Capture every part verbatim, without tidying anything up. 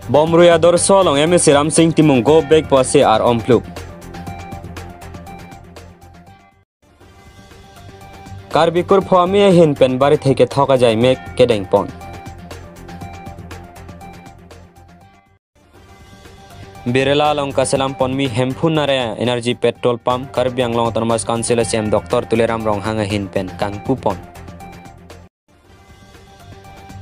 Bomrui Adorsho along M A C Ramsing Timung go back pu ase ar-om plup. Karbi kurpho amei ahin pen barithe kethok ajai mek kedeng pon. Birla along kaselam ponmi Hemphu Narayan Energy Petrol Pump, Karbi Anglong Autonomous Council a C E M Doctor Tuliram Ronghang ahin pen kangpu pon.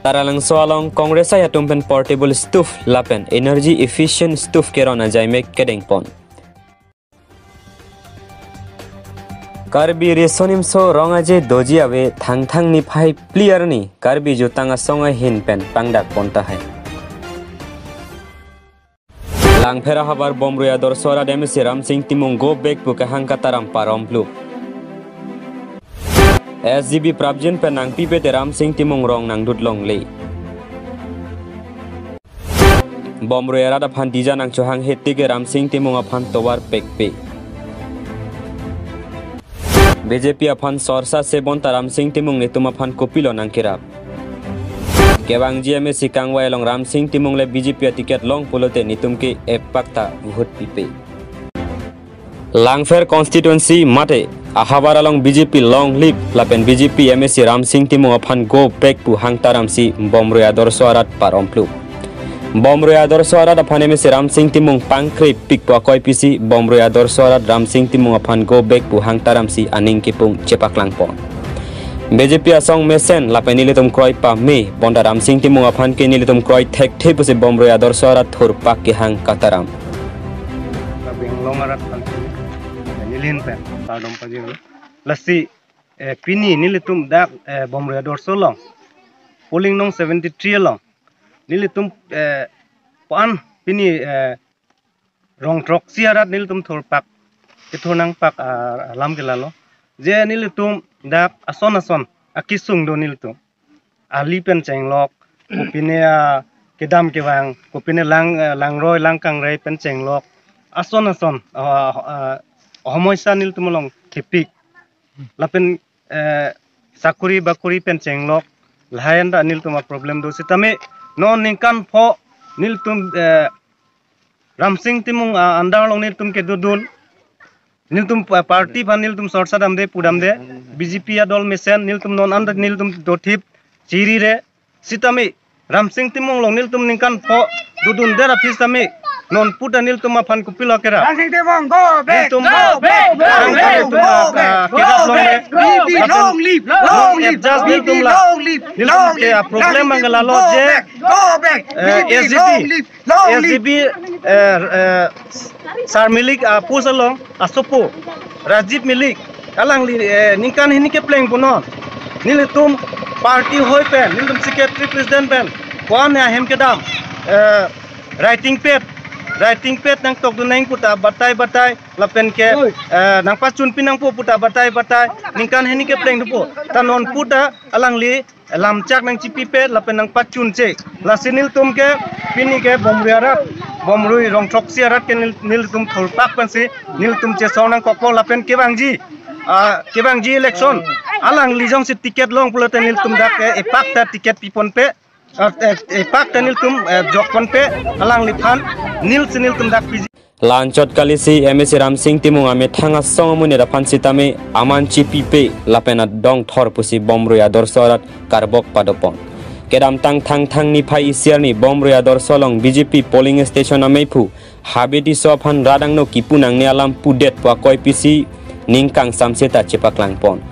Taralangso along Congress atum pen portable stove lapen energy efficient stove keron ajai mek kedeng pon. Karbi Riso Nimso Rong Aje doji ave Thangthang niphai phli arni Karbi Jutang Asong ahin pen pangdak pon tahai. Langpher ahavar Bomrui Adorsho arat M A C Ramsing Timung go back pu kehang kataram par-om plup. S G B prapjin pen nangpipe te Ramsing Timung rong nangdut longle. Bomrui arat aphan dija nangchohang hete ke Ramsing Timung aphan tovar pekpe. B J P aphan sorsa se bonta Ramsing Timung netum aphan kopilo nangkerap. Kevangji M A C kangvai along Ramsing Timung le B J P aticket long pulote netum ke epak ta vote pipe. Langpher constituency mate ahavar along B J P long live lapen B J P M A C Ramsing Timung aphan go back pu hang taram si Bomrui Adorsho arat par-om plup. Bomrui Adorsho arat aphan M A C Ramsing Timung pangkre pik pu akoi pisi Bomrui Adorsho arat Ramsing Timung aphan go back pu hang taram si aning kipung chepaklang pon. B J P asong mesen lapen nelitum kroi pame bonta Ramsing Timung aphan ke nelitum kroi thekthe pusi Bomrui Adorsho arat thurpak kehang kataram. Karbi Anglong arat aphan neli ahin pen kardom pajirlo. Lasi, eh, pini nelitum dak, eh, Bomrui Adorsho along, polling number seventy three along nelitum, eh, pan pini, eh, rong throksi arat nelitum thurpak, kethur nangpak, ah, alam ke lalo. Je nelitum dak ason ason akesung do nelitum. Ali pen chenglok, kopine, ah, kedam kevang, kopine lang, ah, langroi langkangrei pen chenglok. Ason ason, ah, ah, homoisa nelitum along thepik. Lapen, eh, sakuri bakuri pen chenglok, lahai anta nelitum a-problem do. Sitame non ningkan pho nelitum, eh, Ramsing Timung, ah, under along nelitum kedodun. Nelitum pa-, party aphan nelitum sorsa damde, pu damde. B J P adol mesen nelitum non anta nelitum dothip chirire. Sitame Ramsing Timung along nelitum ningkan pho dodundet aphi sitame non puta nelitum aphan kopilo kerap. Ramsing Timung, go back, nelitum go back, go back, nelitum go back, ah, go kerap longle. Back. B J P long live, long live. Adjust B J P nelitum la. Long live, nelitum long ke live. A-problem Ramsing Timung, manggala lo go je, back, go back. Eh, B J P S G B, long live, long live. S G B, eh, eh, Sar Milik, ah, post along asopo Rajiv Milik alangli, eh, ningkan hini kepleng punon. Nelitum party hoi pen, nelitum secretary president pen, ko-an ahem kedam, eh, writing pad, writing pad nangtokdun nang puta batai batai, lapen ke, eh, nangpachunpi nangpo puta batai batai, ningkan hini kepleng thupo. Ta non puta alangli lamchak nangchipipe lapen nangpachunche. Lasi nelitum ke pini ke Bomrui arat, Bomrui rong throksi arat ke nel-, nelitum thurpak pensi nelitum chesong nangkokpo lapen kevangji, ah, kevangji election alangli jongsi ticket long pulote nelitum dak ke epak ta ticket piponpe, ah, eh, epak ta nelitum, eh, jokponpe, alangliphan nilsi nelitum dak piji. La-anchot kali si M A C Ramsing Timung amethang asong amonit aphan sitame aman chipipe lapen adong thor pusi Bomrui Adorsho arat karbok padopon. Kedamtang Thangthang niphai isi arni Bomrui Adorsho along B J P polling station ameiphu Habe Tisso aphan rat angno kipu nangne alam pudet pu akoi pisi ning kangsamse ta chepaklang pon.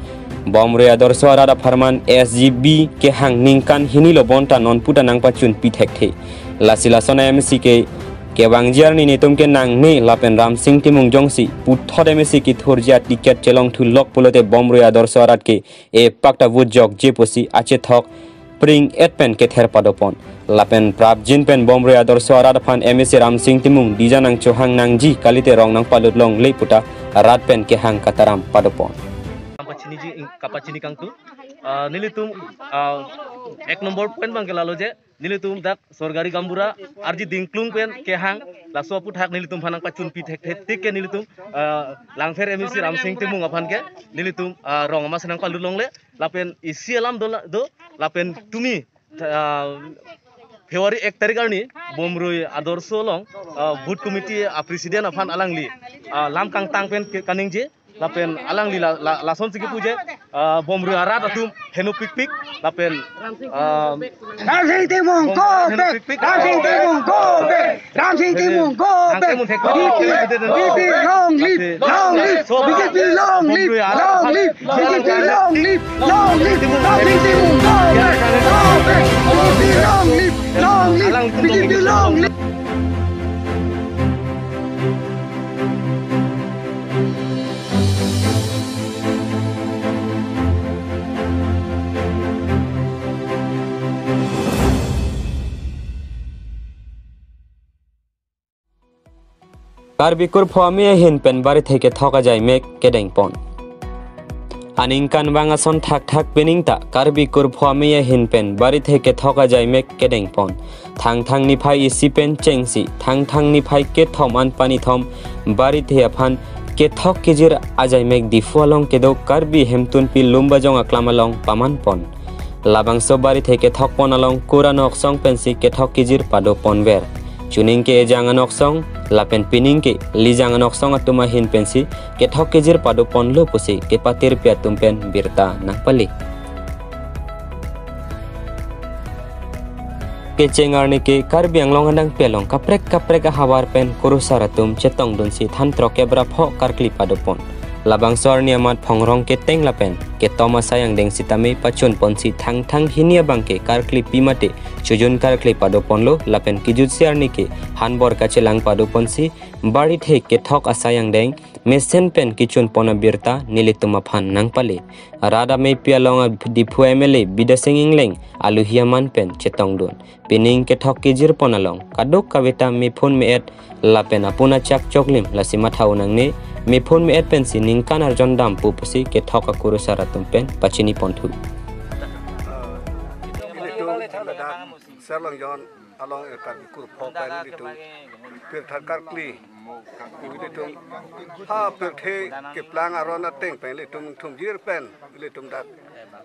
Bomrui Adorsho arat apharman S G B kehang ningkan hini lo bonta non puta nangpachunpi thekthe. Lasi lason M A C ke kevangji arni netum ke nangne lapen Ramsing Timung jongsi puthot M A C kethurji aticket chelongthu lok pulote Bomrui Adorsho arat ke epak ta vote jokje pusi achethok pring-et pen kether padopon. Lapen prapjin pen Bomrui Adorsho arat aphan M A C Ramsing Timung dija nangchohang nangji kalite rong nangpalut longle puta rat pen kehang kataram padopon. Kapachiniji ing-, kapachini kangtung. Ah, nelitum, ah, ek nombor point abang ke lalo je, nelitum dak sorkari gaonbura arje dingklung pen kehang, laso aputhak nelitum aphan nangpachunpi thekthe tik ke nelitum, ah, Langpher M A C Ramsing Timung aphan ke nelitum, ah, rong amas nangpalut longle, lapen isi alam do la-, do, lapen tumi, ah, February ek tarik arni Bomrui Adorsho along, ah, booth committee a president aphan alangli, ah, lam kangtang pen ke-, kaningje lapen alangli la, la, lasonsi kipu je, ah, Bomrui arat atum henopikpik lapen, ah, Ramsing Timung, go back! Ramsing Timung, go back! Ramsing Timung, go back! B J P, B J P, long live! Long live! B J P, long live! Long live! B J P, long live! Long live! Ramsing Timung, go back! Go back! B J P, long live! Long live! B J P, long live! Karbi kurpho amei ahin pen barithe kethok ajaimek kedengpon. Aningkanvang ason thakthak pining ta Karbi kurpho amei ahin pen barithe kethok ajaimek kedengpon. Thangthang niphai isi pen chengsi, Thangthang niphai kethom an panithom barithe aphan kethok kejir ajaimek Diphu along kedo Karbi Hemtunpi Lumbajong aklam along pamanpon. Labangso barithe kethokpon along kur anoksong pensi kethok kejir padoponver. Chuning ke ejang anoksong, lapen pining ke lijang anoksong atum ahin pensi kethok kejir padoponlo pusi kepatirpi atum pen birta nangpali. Kecheng arni ke Karbi Anglong adang pelong kaprek kaprek ahavar pen kurusar atum chetongdunsi than throk kep ra pho karkli padopon. Labangso arni amat phongrong keteng lapen ketom asai angdeng sitame pachunponsi Thangthang hini abang ke karkli pi mate chojun karkli padoponlo lapen kejutsi arni ke hanbor kachelang padoponsi barithe kethok asai angdeng mesen pen kechunpon abirta nelitum aphan nangpali. Rat ameipi along a Diphu M L A Bidya Sing Engleng aluhi aman pen chetongdun. Pining kethok kejirpon along kadokave ta mephun me-et lapen apun achak choklim lasi matha-o nangne, mephun me-et pensi ningkan arjon dampo pusi kethok akurusar atum pen pachiniponthu. Ilitum ladak Serlongjon along Karbi kurpho pen ilitum pirthe karkli, ilitum ha pirthe keplang aron ateng pen ilitum thumjir pen ilitum dak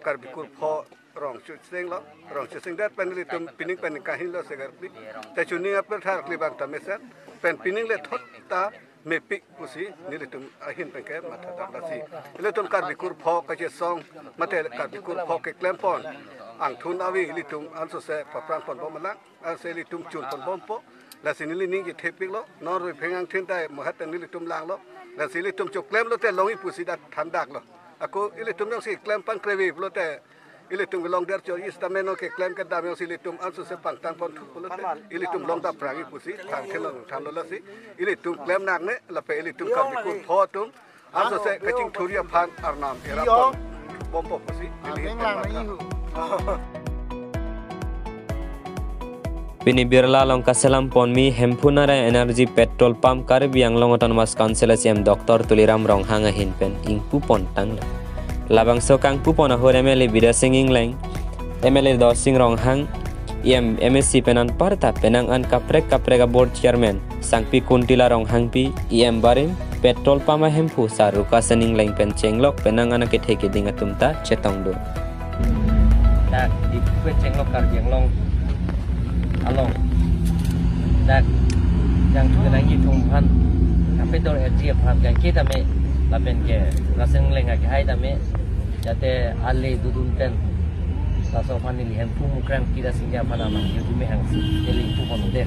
Karbi kurpho rong chuseng lo, rong chuseng det pen ilitum pining pen kahin lo segar pli. Te chuning apirthe karkli abang ta mesen pen pining le thot ta mepik pusi nelitum ahin pen ke matha dam lasi. Ilitum Karbi kurpho kachesong mate Karbi kurpho keklempon angthun avi ilitum ansose paphrangponbom lang, anse ilitum chunponbompo. Lasi neli ning kethepiklo, non rui pheng angthin ta mohet nelitum langlo. Lasi ilitum choklemlo te longji pusi dak thandaklo. Ako ilitum jongsi klem pangkrevi pulote ilitum kelong der chor is tameno keklem kedam jongsi ilitum ansose pangtangponthu pulote ilitum long daprangji pusi thangthe long thanlo lasi. Ilitum klem nangne lapen ilitum Karbi kurpho atum ansose kachingthurji aphan arnam eraponbompo pusi neli amen lang matha. Pini birla along kaselamponmi Hemphu Narayan Energy Petrol Pump Karbi Anglong Autonomous Council a C E M Doctor Tuliram Ronghang ahin pen ingpupon tanglo. Labangso kangpupon ahut M L A Bidya Sing Engleng, M L A Darsing Ronghang, E M M A C pen anparta penang an kaprek kaprek a board chairman Sangpi Kuntila Ronghangpi, E M barim, petrol pump ahemphu Sar Rukasen Engleng pen chenglok penang an akethe keding atum ta chetongdun. Dak Diphu pen chenglok Karbi Anglong along dak jangthu kenangji atum aphan kapedo R G aphan kaike tame lapen ke Rukasen Engleng akehai tame jate ale dodun pen laso aphan neli Hemphu Mukrang Kida Singja aphan amang yudime hangsi neli ingpupon dei.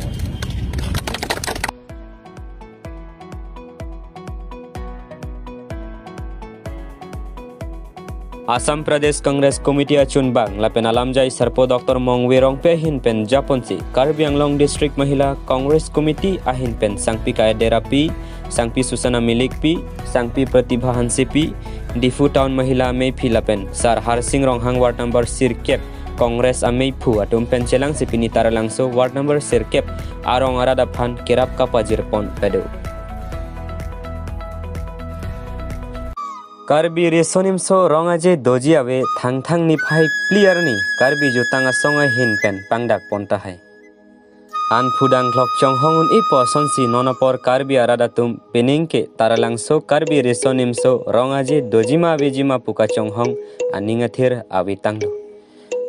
Assam Pradesh Congress Committee achunbang lapen alamjai sarpo Doctor Mongve Rongpi ahin pen japonsi Karbi Anglong District Mahila Congress Committee ahin pen Sangpi Kaederapi, Sangpi Susana Milikpi, Sangpi Pratibha Hansepi, Diphu Town Mahila Meiphi lapen Sar Harsing Ronghang Ward number sirkep Congress ameiphu atum pen chelangsi pini Taralangso Ward number sirkep arong arat aphan kerap kapajirpon pado. Karbi Riso Nimso Rong Aje Doji Ave Thangthang niphai phli arni Karbi Jutang Asong ahin pen pangdakpon tahai. An phudang thlok chonghong un-epo asonsi non apor Karbi arat atum pining ke Taralangso Karbi Riso Nimso Rong Aje Dojima Avejima pu kachonghong aning athir avi tanglo.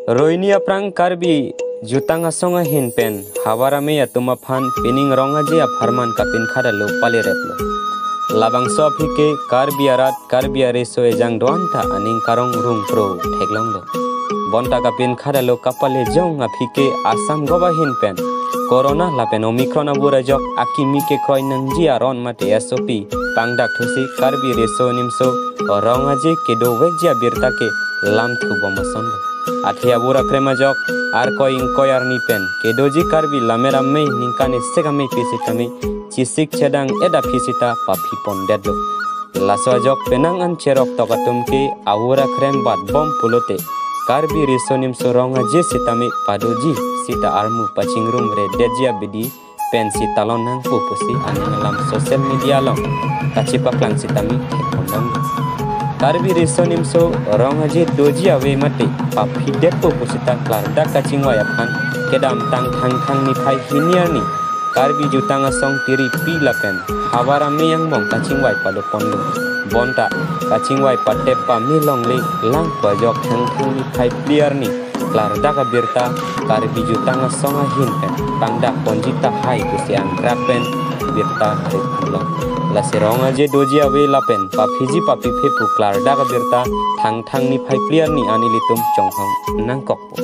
Roini aphrang Karbi Jutang asong ahin pen Havar Amei atum aphan pining Rong Aje apharman kapinkhat alo palereplo. Labangso aphi ke Karbi arat, Karbi areso ejang do-an ta aning karong rungpro theklonglo. Bonta kapinkhat alo kapalejong aphi ke Assam gob ahin pen Corona lapen Omicron abur ajok akimi kekroi nangji aron mate S O P pangdak thusi Karbi riso nimso Rong Aje kedovekji abirta ke lamthu bom asonlo. Athe abura krem ajok Arkoi ingkoi arni pen kedoji Karbi Lammet Amei ningkan esek amei pi sitame chisik chedang-et aphi sita paphi pondetlo. Laso ajok penang an cherok tok atum ke abura krem bat bom pulote Karbi riso nimso Rong Aje sitame padoji sita armu pachingrum redetji abidi pensi talon nangpo pusi aning alam social media along kachepaklang sitame theklonglo. Karbi riso nimso Rong Aje doji ave mate paphidetpo pusita klardak kachingvai aphan kedamtang Thangthang niphai hini arni Karbi jutang asong Tiripi lapen Havar Amei angbong kachingvai pado ponlo. Bonta kachingvai patep pame longle lang pu ajok Thangthang niphai phli arni klardak abirta Karbi jutang asong ahin pen pangdak ponji tahai pusi angkrak pen birta rit pulo. Lasi Rong Aje doji ave lapen paphiji paphiphe pu klardak abirta Thangthang niphai phli arni an ilitum chonghong nangkokpo.